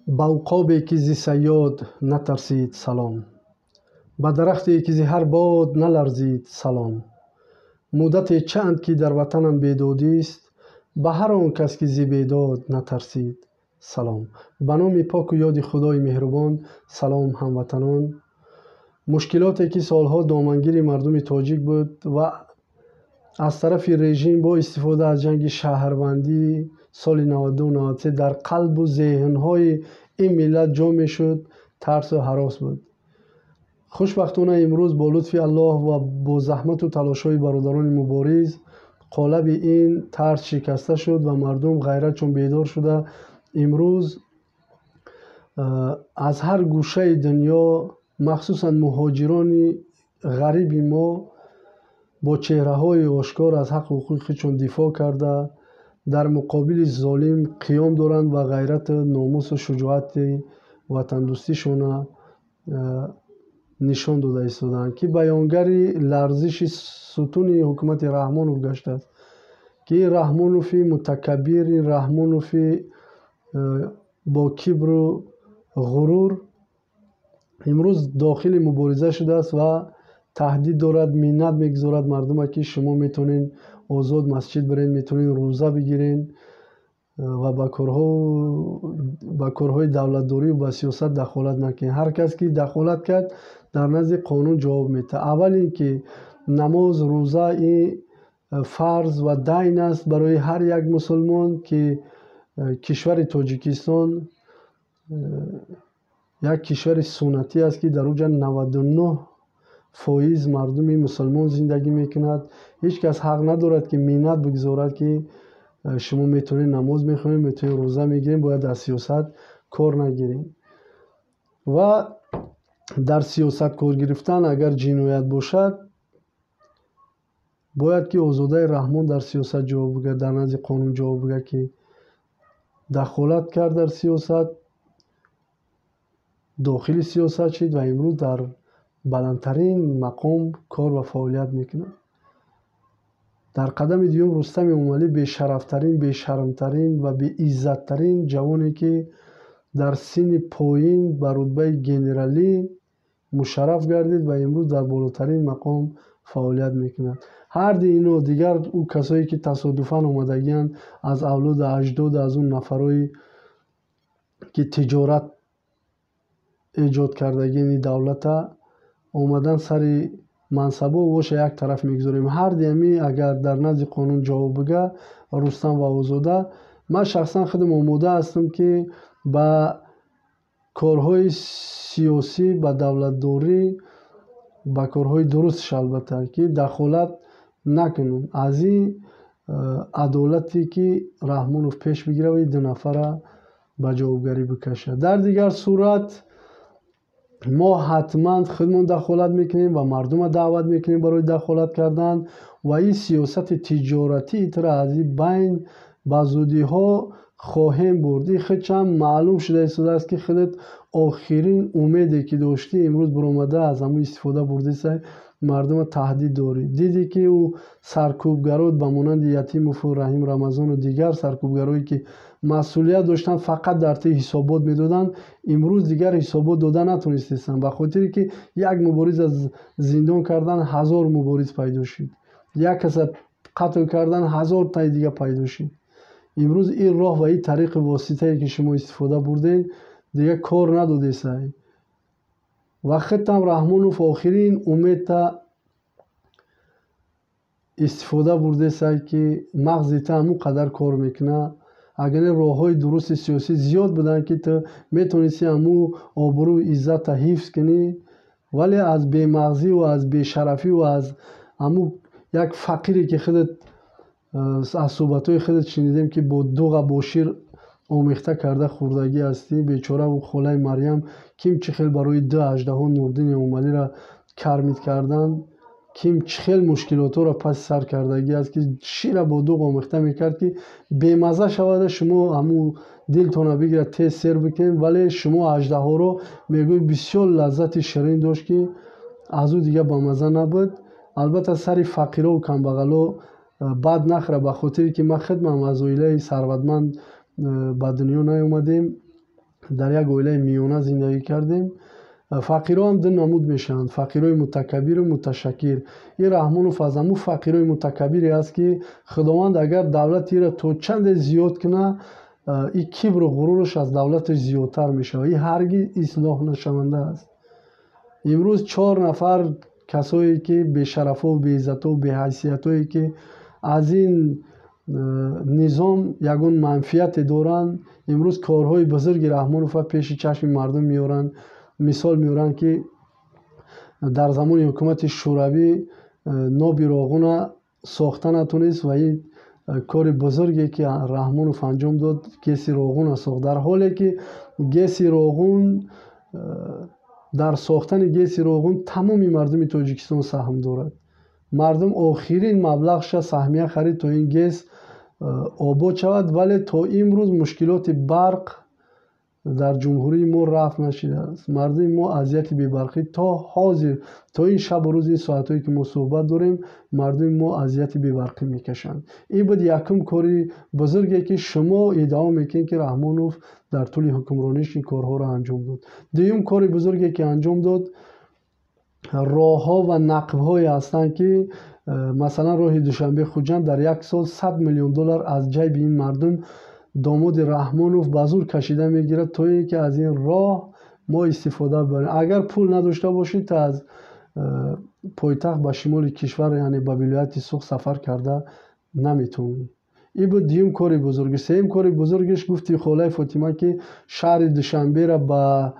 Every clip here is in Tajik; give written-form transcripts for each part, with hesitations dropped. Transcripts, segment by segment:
Ба уқобе, ки зи сайёд натарсид, салом. Ба дарахте, ки зи ҳар бод наларзид, салом. Муддате чанд, ки дар ватанам бедодист, ба ҳар он кас, ки зи бедод натарсид, салом. Ба номи поку ёди Худои меҳрубон, салом, ҳамватанон. Мушкилоте, ки солҳо домангири мардуми тоҷик буд ва аз тарафи режим бо истифода аз ҷанги шаҳрвандӣ соли 92-93 дар қалбу зеҳнҳои ин миллат ҷо мешуд, тарсу ҳарос буд. Хушбахтона, имрӯз бо лутфи Аллоҳ ва бо заҳмату талошҳои бародарони мубориз қолаби ин тарс шикаста шуд ва мардум ғайратшон бедор шуда, имрӯз аз ҳар гӯшаи дунё, махсусан муҳоҷирони ғариби мо, бо чеҳраҳои ошкор аз ҳаққу ҳуқуқи худшон дифоъ карда, дар муқобили золим қиём доранд ва ғайрату номусу шуҷоати ватандӯстишона нишон дода истодаанд, ки баёнгари ларзиши сутуни ҳукумати Раҳмонов гаштааст, ки ин Раҳмонови мутакаббир, ин Раҳмонови бо кибру ғурур имрӯз дохили мубориза шудааст ва таҳдид дорад, миннат мегузорад мардума, ки шумо метавонед озод масҷид бирен, метавонед рӯза бигирен ва ба корҳои давлатдорию ба сиёсат дахолат накунед. Ҳар кас, ки дахолат кард, дар назди қонун ҷавоб медиҳад. Аввал ин ки намоз, рӯза ин фарз ва дайн аст барои ҳар як мусулмон, ки кишвари Тоҷикистон як кишвари суннатӣ аст, ки дар он ҷо 99% мардуми мусулмон зиндагӣ мекунад. Ҳеҷ кас ҳақ надорад, ки миннат бигзорад, ки шумо метавонед намоз мехонед, метавонед рӯза мегиред, бояд дар сиёсат кор нагиред. Ва дар сиёсат кор гирифтан агар ҷиноят бошад, бояд ки Озодаи Раҳмон дар сиёсат ҷавоб бигӯяд, дар назди қонун ҷавоб бигӯяд, ки дахолат кард дар сиёсат, дохили сиёсат шид ва имрӯз дар баландтарин мақом кор ва фаъолият мекунад. Дар қадами дуюм, Рустами Эмомалӣ, бешарафтарин, бешармтарин ва беиззаттарин ҷавоне, ки дар синни поин ба рутбаи генералӣ мушарраф гардид ва имрӯз дар болотарин мақом фаъолият мекунад. Ҳарди ино, дигар ӯ касое, ки тасодуфан омадагианд аз авлоду аҷдоду аз он нафарое, ки тиҷорат эҷод кардагини давлата омадан сари мансабо, воша як тараф мегузорем. Ҳарди ами агар дар назди қонун ҷавоб бигӯ, Рустам ва Озода, ман шахсан худам омода ҳастам, ки ба корҳои сиёсӣ, ба давлатдорӣ, ба корҳои дурустш албатта, ки дахолат накунам. Аз ин адолате, ки Раҳмонов пеш бигирад ва ин ду нафара ба ҷавобгарӣ бикашад. Дар дигар сурат мо ҳатман худмон дахолат мекунем ва мардума даъват мекунем барои дахолат кардан ва ин сиёсати тиҷоратии тра аз ин байн ба зудиҳо хоҳем бурд. Ин худшам маълум шуда истодааст, ки худат охирин умеде, ки доштӣ, имрӯз баромада аз ҳамон истифода бурдисай, мардума таҳдид дорӣ. Дидӣ, ки ӯ саркӯбгарот ба монанди Ятимову Раҳим Рамазону дигар саркӯбгарое, ки масъулият доштанд, фақат дар тӯи ҳисобот медоданд, имрӯз дигар ҳисобот дода натонистестанд, ба хотире ки як мубориз аз зиндон кардан, ҳазор мубориз пайдо шуд, як каса қатл кардан, ҳазор таи дига пайдо шуд. Имрӯз ин роҳ ва ин тариқи воситае, ки шумо истифода бурдед, дигар кор надодесай. Ва худтам, Раҳмонов, охирин умедта истифода бурдесай, ки мағзи та ҳамон қадар кор мекунад. Агар не, роҳҳои дурусти сиёсӣ зиёд буданд, ки ту метавонисти ҳамун обрӯу иззатта ҳифз кунӣ, вале аз бемағзиву аз бешарафиву аз ҳамун як фақире, ки худат аз суҳбатҳои худат шунидем, ки бо дуға, бо шир омехта карда хӯрдагӣ ҳастӣ. Бечора холаи Марьям ким чӣ хел барои ду аждаҳо Нурддини Эмомалиро кормить кардан, ким чӣ хел мушкилотҳоро паси сар кардагӣ аст, ки шира бо дуғ омехта мекард, ки бемазза шавада, шумо ҳамун дилтонро бигирад, тез сер бикунед. Вале шумо аждаҳоро мегӯед, бисёр лаззати ширин дошт, ки аз ӯ дига бамазза набуд. Албатта, сари фақирову камбағало бад нахӯра, ба хотире ки ман худмам аз оилаи сарватманд ба дунё наомадем. Дар як оилаи миёна зиндагӣ кардем. Фақирҳо ҳам ду намуд мешаванд: фақирҳои мутакаббиру муташаккир. Ин Раҳмонов аз ҳамун фақирҳои мутакаббире аст, ки Худованд агар давлатиро то чанде зиёд кунад, ин кибру ғурураш аз давлаташ зиёдтар мешавад. Ин ҳаргиз ислоҳ нашаванда аст. Имрӯз 4 нафар касое ки бешарафҳо, беиззатҳо, беҳайсиятҳое ки аз ин низом ягон манфиате доранд, имрӯз корҳои бузурги Раҳмоновро пеши чашми мардум меоранд. Мисол меоранд, ки дар замони ҳукумати Шӯравӣ ноби Роғуна сохта натонист ва ин кори бузурге ки Раҳмонов анҷом дод, ГЭСи Роғуна сохт. Дар ҳоле ки ГЭСи Роғун, дар сохтани ГЭСи Роғун тамоми мардуми Тоҷикистон саҳм дорад. Мардум охирин маблағша саҳмия харид то ин ГЭС обод шавад, вале то имрӯз мушкилоти барқ дар ҷумҳурии мо рафъ нашудааст. Мардуми мо азияти бебарқӣ то ҳозир, то ин шабу рӯз, ин соатҳое ки мо суҳбат дорем, мардуми мо азияти бебарқӣ мекашанд. Ин буд якум кори бузурге ки шумо иддао мекунед, ки Раҳмонов дар тӯли ҳукмрониш ин корҳоро анҷом дод. Дуюм кори бузурге ки анҷом дод, роҳҳо ва нақбҳое ҳастанд, ки масалан роҳи Душанбе Хуҷанд дар як сол 100 миллион доллар аз ҷайби ин мардум домоди Раҳмонов ба зур кашида мегирад, то ин ки аз ин роҳ мо истифода барем. Агар пул надошта бошед, то аз пойтахт ба шимоли кишвар, яъне ба вилояти Суғд сафар карда наметавонӣ. Ин буд дуюм кори бузургиш. Сеюм кори бузургиш, гуфти холаи Фотима, ки шаҳри Душанберо ба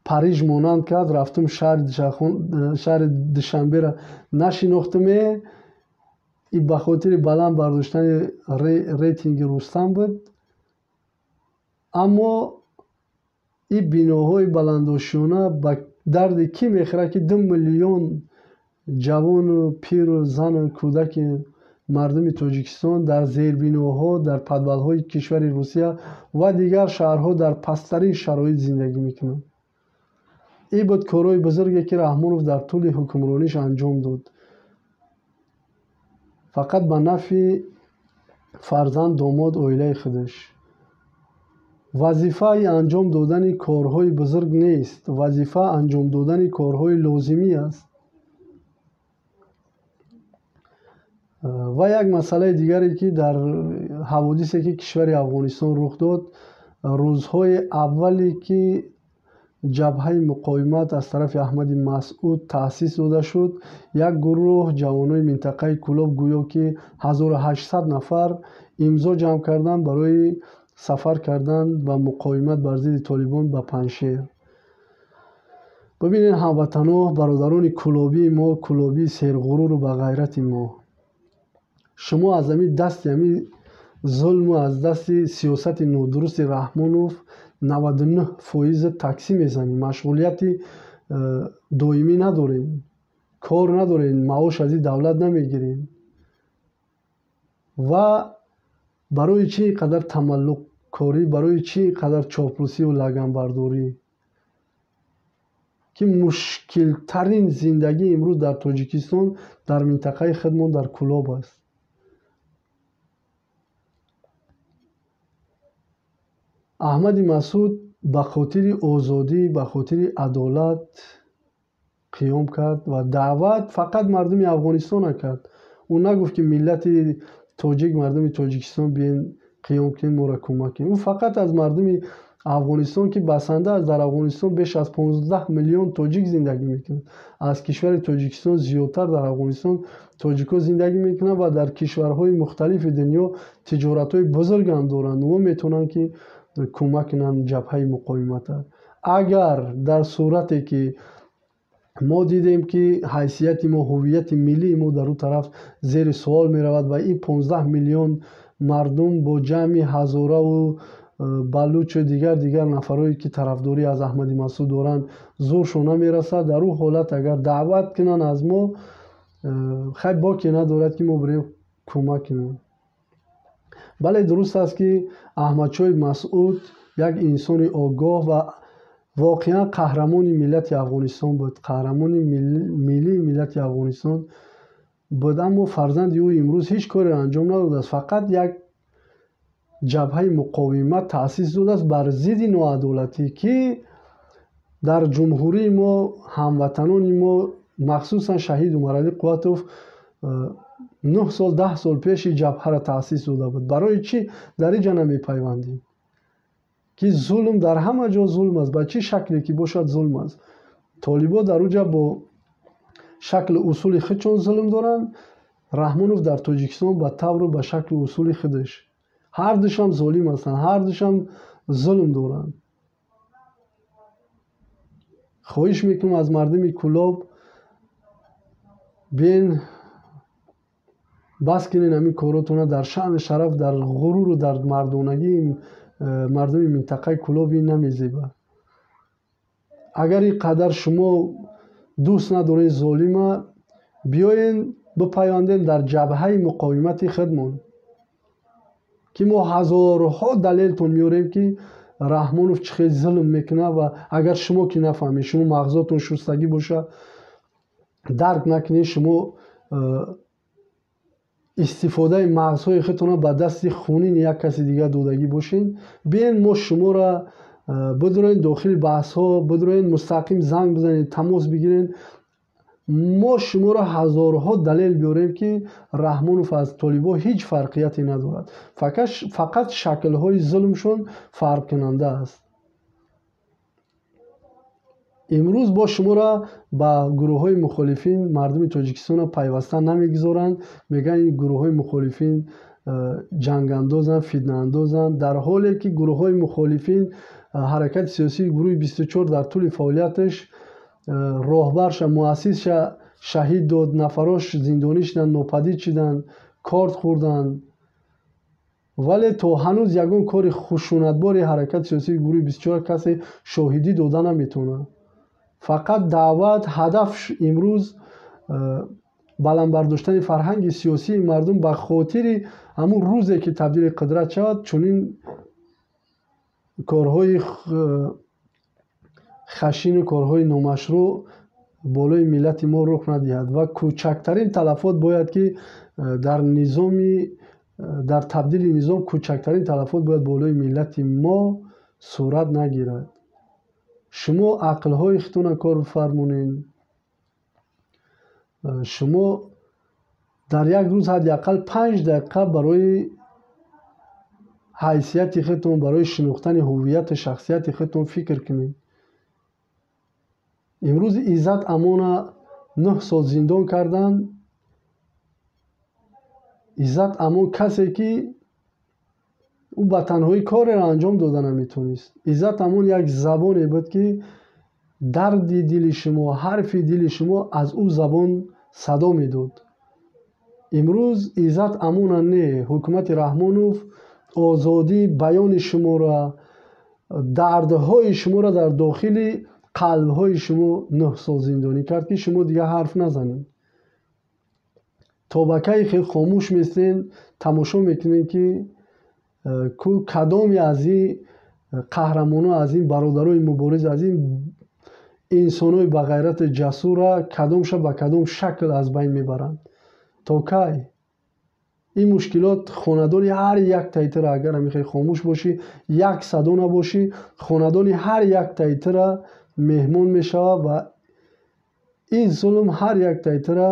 Париж монанд кард. Рафтум шаҳри Душанберо нашинохтуме. И ба хотири баланд бардоштани рейтинги Рустам буд. Аммо ин биноҳои баландошёна ба дарди кӣ мехӯрад, ки 2 миллион ҷавону пиру зану кӯдаки мардуми Тоҷикистон дар зербиноҳо, дар падвалҳои кишвари Русия ва дигар шаҳрҳо дар пасттарин шароит зиндагӣ мекунанд. Ин буд корҳои бузурге, ки Раҳмонов дар тӯли ҳукмрониш анҷом дод. Фақат ба нафъи фарзанд, домод, оилаи худаш. Вазифаи анҷом додани корҳои бузург нест, вазифа анҷом додани корҳои лозимӣ аст. Ва як масъалаи дигаре, ки дар ҳаводисе, ки кишвари Афғонистон рух дод, рӯзҳои аввале ки ҷабҳаи муқовимат аз тарафи Аҳмади Масъуд таъсис дода шуд, як гурӯҳ ҷавонони минтақаи Кӯлоб гӯё ки 1800 нафар имзо ҷамъ карданд барои сафар кардан ва муқовимат бар зидди толибон ба Панҷшер. Бибинед ҳамватанҳо, бародарони кӯлобии мо, кӯлобии серғуруру ба ғайрати мо, шумо аз ҳамин дасти ҳамин зулму аз дасти сиёсати нодурусти Раҳмонов 99% таксӣ мезанед, машғулияти доимӣ надоред, кор надоред, маош аз ин давлат намегиред. Ва барои чӣ ин қадар тамаллуқкорӣ, барои чӣ ин қадар чоплусию лаганбардорӣ, ки мушкилтарин зиндагӣ имрӯз дар Тоҷикистон, дар минтақаи худмон, дар Кӯлоб аст. Аҳмади Масъуд ба хотири озодӣ, ба хотири адолат қиём кард ва даъват фақат мардуми Афғонистона кард. Ӯ нагуфт, ки миллати тоҷик, мардуми Тоҷикистон биен қиём кунед, моро кӯмак кунед. Ӯ фақат аз мардуми Афғонистон, ки басанда аст, дар Афғонистон беш аз 15 миллион тоҷик зиндагӣ мекунад. Аз кишвари Тоҷикистон зиёдтар дар Афғонистон тоҷикҳо зиндагӣ мекунанд ва дар кишварҳои мухталифи дунё тиҷоратҳои бузург ҳам доранд. Онҳо метавонанд, ки кӯмак кунанд ҷабҳаи муқовимата. Агар дар сурате ки мо дидем, ки ҳайсияти мо, ҳуввияти миллии мо дар ӯ тараф зери суол меравад ва ин 15 миллион мардум бо ҷамъи ҳазораву балучу дигар нафарое ки тарафдорӣ аз Аҳмади Масъуд доранд, зӯршон намерасад, дар ӯ ҳолат агар даъват кунанд аз мо, хай боке надорад, ки мо бирем кӯмак кунем. Бале, дуруст аст, ки Аҳмадшоҳи Масъуд як инсони огоҳ ва воқеан қаҳрамони миллати Афғонистон буд, қаҳрамони миллии миллати Афғонистон буд, аммо фарзанди ӯ имрӯз ҳеҷ кореро анҷом надодааст. Фақат як ҷабҳаи муқовимат таъсис додааст бар зидди ноадолатӣ, ки дар ҷумҳурии мо ҳамватанони мо, махсусан шаҳид Умаралӣ Қувватов 9 сол 10 сол пеши ҷабҳаро таъсис дода буд. Барои чӣ дар инҷа намепайвандем? Ки зулм дар ҳама ҷо зулм аст, ба чӣ шакле ки бошад зулм аст. Толибо дар уҷа бо шаклу усули худшон зулм доранд, Раҳмонов дар Тоҷикистон ба тавру ба шаклу усули худаш. Ҳардушам золим ҳастанд, ҳардушам зулм доранд. Хоҳиш мекунам аз мардуми Кӯлоб, бен бас кунед ҳамин коротона дар шаъну шараф, дар ғуруру дар мардонагии мардуми минтақаи Кӯлоб ин намезебад. Агар ин қадар шумо дӯст надоред золима, биёен бипайвандем дар ҷабҳаи муқовимати худмон, ки мо ҳазорҳо далелтон меорем, ки Раҳмонов чӣ хел зулм мекунад. Ва агар шумо ки нафаҳмед, шумо мағзотон шустагӣ боша, дарк накунед, шумо истифодаи мағзҳои худтонро ба дасти хунини як каси дигар додагӣ бошед, биёен мо шуморо бидуроен дохили баҳсҳо, бидуроен мустақим занг бизанед, тамос бигиред, мо шуморо ҳазорҳо далел биёрем, ки Раҳмонов аз толибо ҳеҷ фарқияте надорад, фақат шаклҳои зулмшон фарқкунанда аст. Имрӯз бо шуморо ба гурӯҳҳои мухолифин мардуми Тоҷикистонро пайваста намегузоранд, мегӯянд ин гурӯҳҳои мухолифин ҷангандозанд, фитнаандозанд, дар ҳоле ки гурӯҳҳои мухолифин ҳаракати сиёсии гурӯҳи 24 дар тӯли фаъолияташ роҳбарша, муассисша шаҳид дод, нафарош зиндонӣ шуданд, нопадид шуданд, корт хӯрданд. Вале то ҳанӯз ягон кори хушунатбори ҳаракати сиёсии гурӯҳи 24 касе шоҳидӣ дода наметавонад. Фақат даъват, ҳадаф имрӯз баланд бардоштани фарҳанги сиёсии мардум ба хотири ҳамун рӯзе ки табдили қудрат шавад, чунин корҳои хашину корҳои номашрӯъ болои миллати мо рух надиҳад ва кӯчактарин талафот бояд ки дар низоми дар табдили низом кӯчактарин талафот бояд болои миллати мо сурат нагирад. Шумо ақлҳои худтонро кор бифармонед. Шумо дар як рӯз ҳадди ақал 5 дақиқа барои ҳайсияти худтон, барои шинохтани ҳуввияту шахсияти худтон фикр кунед. Имрӯз Иззат Амона 9 сол зиндон карданд. Иззат Амон касе ки ӯ ба танҳоӣ кореро анҷом дода наметавонист. Иззат Амон як забоне буд, ки дарди дили шумо, ҳарфи дили шумо аз ӯ забон садо медод. Имрӯз Иззат Амона не, ҳукумати Раҳмонов озодии баёни шуморо, дардҳои шуморо дар дохили қалбҳои шумо 9 сол зиндонӣ кард, ки шумо дигар ҳарф назанед. То ба кай хел хомӯш местен, тамошо мекунед, ки кадоме аз ин қаҳрамоно, аз ин бародарои мубориз, аз ин инсонои ба ғайрати ҷасурра кадомша ба кадом шакл аз байн мебаранд. То кай? Ин мушкилот хонадони ҳар як тайтира, агар ҳамин хомӯш бошӣ, як садо набошӣ, хонадони ҳар як тайтира меҳмон мешавад ва ин зулм ҳар як тайтира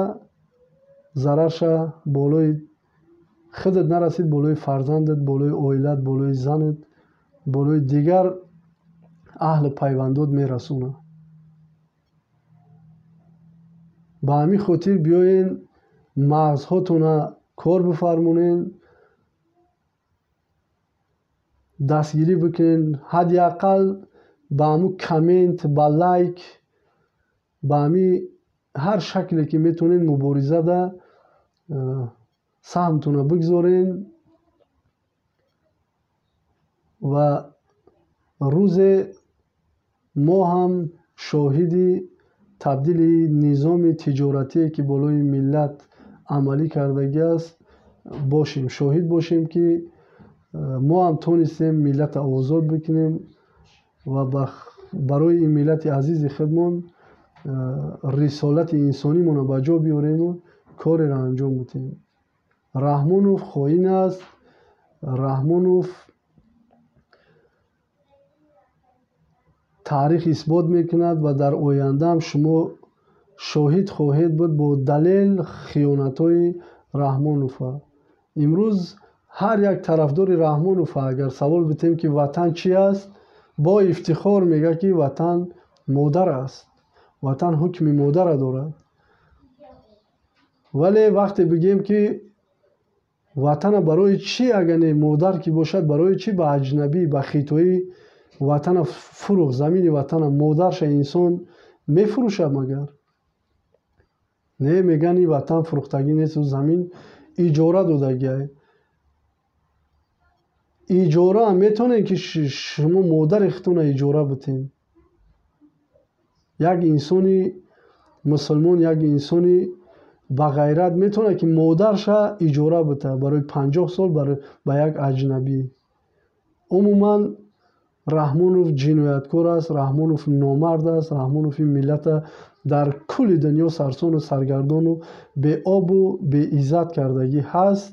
зарарша болои худат нарасид, болои фарзандат, болои оилат, болои занат, болои дигар аҳли пайвандот мерасонад. Ба ҳамин хотир биёен мағзҳотона кор бифармонен, дастгирӣ бикунен, ҳадди ақал ба ҳамун коммент, ба лайк, ба ҳамин ҳар шакле ки метавонед муборизада саҳмтонро бигзорен ва рӯзе мо ҳам шоҳиди табдили низоми тиҷоратие ки болои миллат амалӣ кардагӣ аст бошем, шоҳид бошем, ки мо ҳам тонистем миллатро озод бикунем ва барои ин миллати азизи худмон рисолати инсонимонро ба ҷо биёрему кореро анҷом бидиҳем. Раҳмонов хоин аст, Раҳмонов таърих исбот мекунад ва дар ояндаам шумо шоҳид хоҳед буд бо далел хиёнатҳои Раҳмонова. Имрӯз ҳар як тарафдори Раҳмонова агар савол битем, ки ватан чи аст, бо ифтихор мегӯяд, ки ватан модар аст, ватан ҳукми модара дорад. Вале вақте бигӯем, ки ватана барои чӣ, агар не модар ки бошад, барои чӣ ба аҷнабӣ, ба хитоӣ ватана фурӯхт, замини ватана модарша инсон мефурӯшад магар? Не, мегӯянд ин ватан фурӯхтагӣ нест, замин иҷора додагиай. Иҷора метавонед, ки шумо модари худтонро иҷора битен. Як инсони мусулмон, як инсони ба ғайрат метавонад, ки модарша иҷора бита барои 50 сол ба як аҷнабӣ. Умуман Раҳмонов ҷинояткор аст, Раҳмонов номард аст, Раҳмонов ин миллата дар кулли дунё сарсону саргардону беобу беиззат кардагӣ ҳаст.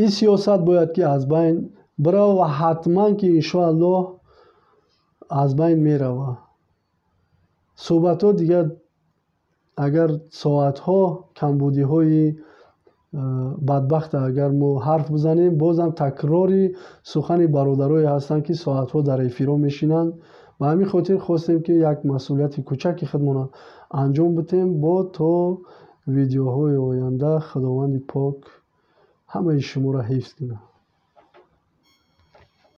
Ин сиёсат бояд ки аз байн бирава ва ҳатман ки иншоаллоҳ аз байн мерава. Суҳбатҳо дигар агар соатҳо камбудиҳои бадбахта агар мо ҳарф бизанем, бозам такрори сухани бародарое ҳастанд, ки соатҳо дар эфирҳо мешинанд. Ба ҳамин хотир хостем, ки як масъулияти кӯчаки худмонро анҷом битем. Бо то видеоҳои оянда Худованди пок ҳамаи шуморо ҳифз кунад.